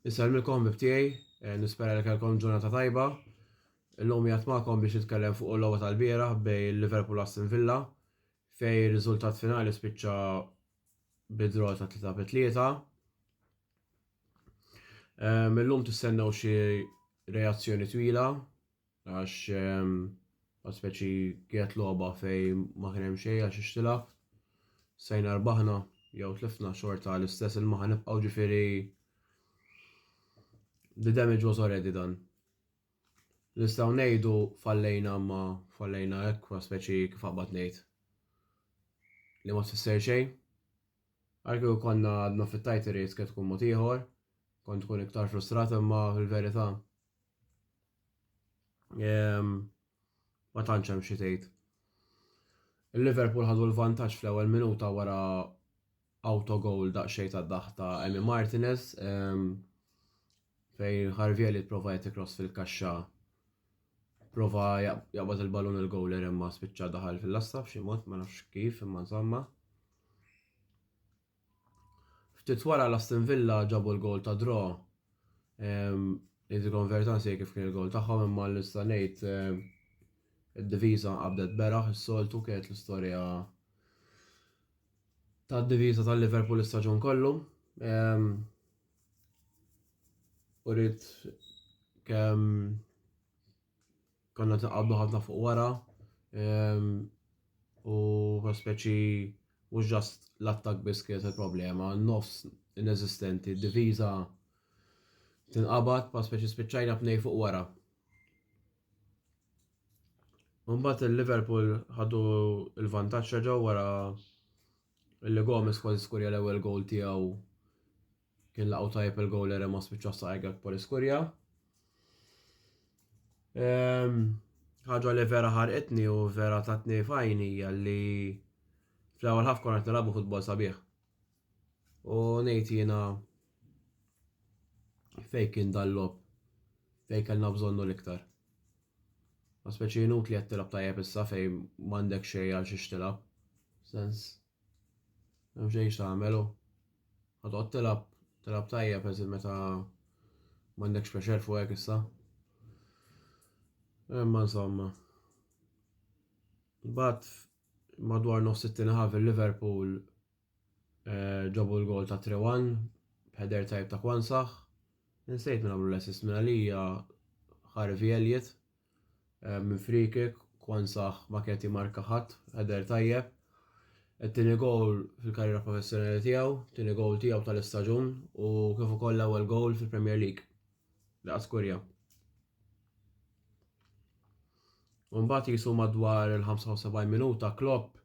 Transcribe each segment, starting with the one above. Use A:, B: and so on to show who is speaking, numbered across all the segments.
A: Insellmilkom ħbieb tiegħi, eh, nispera li kellkom ġurnata tajba. Illum qiegħed magħkom biex nitkellem fuq il-logħba tal-bieraħ bejn Liverpool Aston Villa fejn ir-riżultat finali spiċċa bi draw ta' 3 bi 3. Ehm, illum tistennew xi reazzjoni twila Għax għal speċi kienet logħba fejn ma kien hemm xejn għal xiex tilgħab. Sejna rbaħna jew tlifna xorta l-istess ilma ħa nibqgħu ġifieri the damage was already done. Nistgħu ngħidu fallejna ma fallejna hekk speċi kif aqbad ngħid. Li ma tfisser xejn. Għal kieku konna għadna fit-title race kienet tkun mod ieħor, kont tkun iktar frustrat imma fil-verità Ma tantx hemm xi tgħid. Il-Liverpool ħadu l-vantaġġ fl-ewwel minuta wara autogoal daqsxejn ta' daħ ta' Emi Martinez fejn Harvey Elliott prova jagħti cross fil-kaxxa prova jaqbad il-ballun il-goaler imma spiċċa daħal fil-lasta b'xi mod ma nafx kif imma insomma. Ftit wara l-Aston Villa ġabu l-goal ta' draw. Ngħidilkom verità nsejt kif kien il-goal tagħhom imma li nista' ngħid id-diviża nqabdet beraħ is-soltu kienet l-istorja tad-diviża tal-Liverpool l-istaġun kollu. U rrid kemm konna tinqabdu ħafna fuq wara u speċi mhux ġast l-attakk biss kienet il-problema, nofs ineżistenti, diviża tinqabad pa speċi spiċċajna bnej fuq wara. Mbagħad il-Liverpool ħadu l-vantaġġ reġgħu wara li Gomez kważi skurja l-ewwel goal tiegħu Kien laqgħu tajjeb il-gowler imma spiċċa saqaj Gakpo li skurja. Ehm, ħaġa li vera ħarqitni u vera tatni fajni hija li fl-ewwel ħaf konna qed nilagħbu futbol sabiħ. U ngħid jiena fejn kien dal-lob fejn kellna bżonnu l-iktar. Ma speċi inutli qed tilgħab tajjeb issa fejn m'għandek xejn għal xiex tilgħab. Sens. Hemm xejn x'tagħmel hu. Ħa toqgħod tilgħab, tilgħab tajjeb eżin meta m'għandekx pressure fuqek issa. Imma insomma. Mbagħad madwar nofs it-tieni ħaf il-Liverpool eh, ġabu l-gol ta' 3-1 b'header tajb ta' Kwansah. Insejt minn għamlu l-assist minn għalija Harvey Elliott. Eh, minn free kick, Kwansah ma kienet jimarka ħadd, header tajjeb. It-tieni goal fil-karriera professjonali tiegħu, tieni goal tiegħu tal-istaġun u kif ukoll l-ewwel goal fil-Premier League li qatt skurja. Mbagħad jisu madwar il-75 minuta Klopp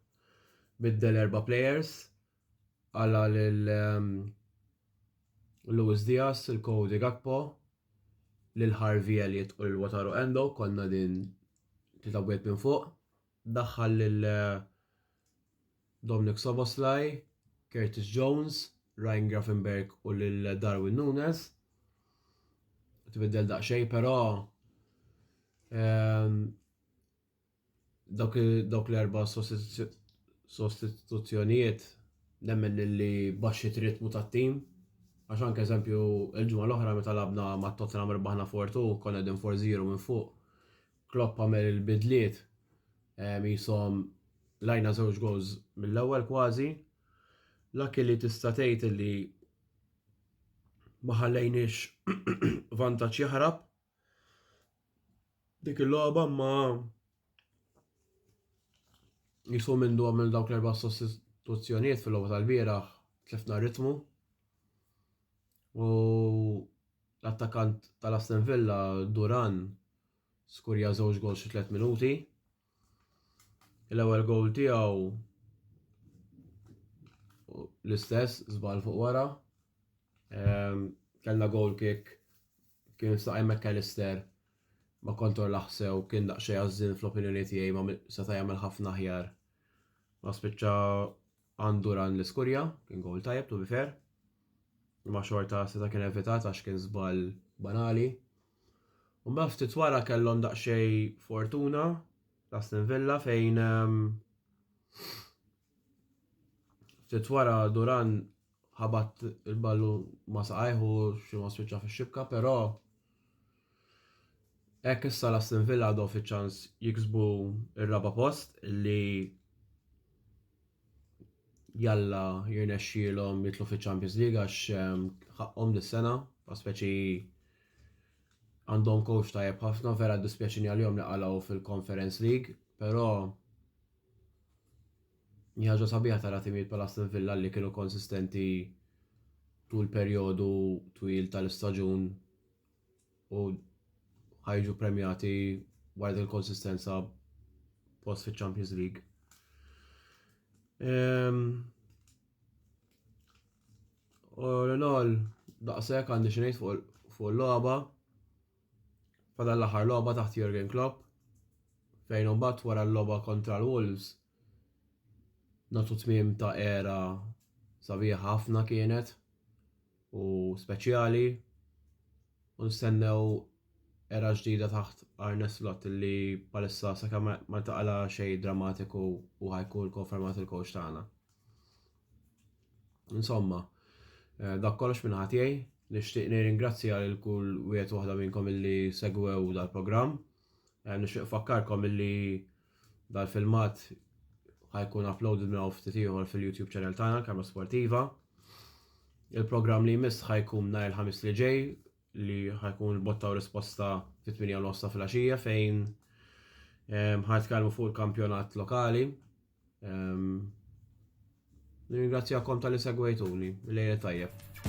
A: biddel erba' players għala lil ehm, Luis Diaz, il-Cody Gakpo, lil Harvey Elliott u lil Wataru Endo, konna din tita wieħed minn fuq. Daħħal lil eh, Dominic Soboslai, Curtis Jones, Ryan Gravenberch u lil Darwin Nunes. Tbiddel daqsxejn, però ehm, Dawk dawk l-erba' sostituzzjonijiet nemmen li baxxiet ritmu tat-tim. Għax anke eżempju il-ġimgħa l-oħra meta lagħbna ma' Tottenham irbaħna 4-2 konna qegħdin 4-0 minn fuq. Klopp għamel il-bidliet qishom lajna żewġ goals mill-ewwel kważi. Lucky li tista' tgħid li ma ħallejniex vantaġġ jaħrab. Dik il-logħba ma jisu mindu għamil dawk l-erba' sostituzzjonijiet fil-logħba tal-bieraħ tlifna ritmu. U l-attakkant tal-Aston Villa Duran skurja żewġ gol xi tliet minuti. L-ewwel goal tiegħu l-istess żball fuq wara. Ehm, kellna goal kick kien saqaj McAllister ma kontor laħsew kien daqsxejn għażżien fl-opinjoni tiegħi ma seta' jagħmel ħafna aħjar. Ma spiċċa għandu ran l-iskurja, kien goal tajjeb to be fair. Ma xorta seta' kien evitat għax kien żball banali. U mbagħad ftit wara kellhom daqsxejn fortuna l-Aston Villa fejn ehm, ftit wara Duran ħabat il-ballun ma saqajh u xi ma spiċċa fix-xibka, però hekk issa l-Aston Villa għadhom fiċ-ċans jiksbu r-raba' post li jalla jirnexxielhom jitlu fiċ-Champions League għax ehm, ħaqqhom dis-sena, speċi għandhom coach tajjeb ħafna, vera dispjaċini għalihom li qalgħu fil-Conference League, però Hi ħaġa sabiħa tara timijiet bħal Aston Villa li kienu konsistenti tul perjodu twil tal-istaġun u ħajġu premjati wara din il-konsistenza post fiċ-Champions League. Ehm, all in all, daqshekk għandi xi ngħid fuq il-logħba. Fadal l-aħħar logħba taħt Jurgen Klopp fejn imbagħad wara l-logħba kontra l-Wolves nagħtu tmiem ta' era sabiħa ħafna kienet u speċjali u nistennew era ġdida taħt Arne Slot li palissa sakemm ma taqala xejn drammatiku u ħajkun konfermat il-coach tagħna. Insomma, eh, dak kollox minn tiegħi. Nixtieq nirringrazzja lil kull wieħed waħda minnkom illi segwew dal-programm. Eh, nixtieq fakkarkom illi dal-filmat ħajkun uploaded minn ftit ieħor fil-YouTube channel tagħna Kamra Sportiva. Il-programm li jmiss ħajkun nhar il-ħamis li ġej li ħajkun il-botta u risposta fit-8 nofsa fil-għaxija fejn eh, ħajtkellmu fuq il-kampjonat lokali. Nirringrazzjakom tal-li segwejtuni. Lejla tajjeb.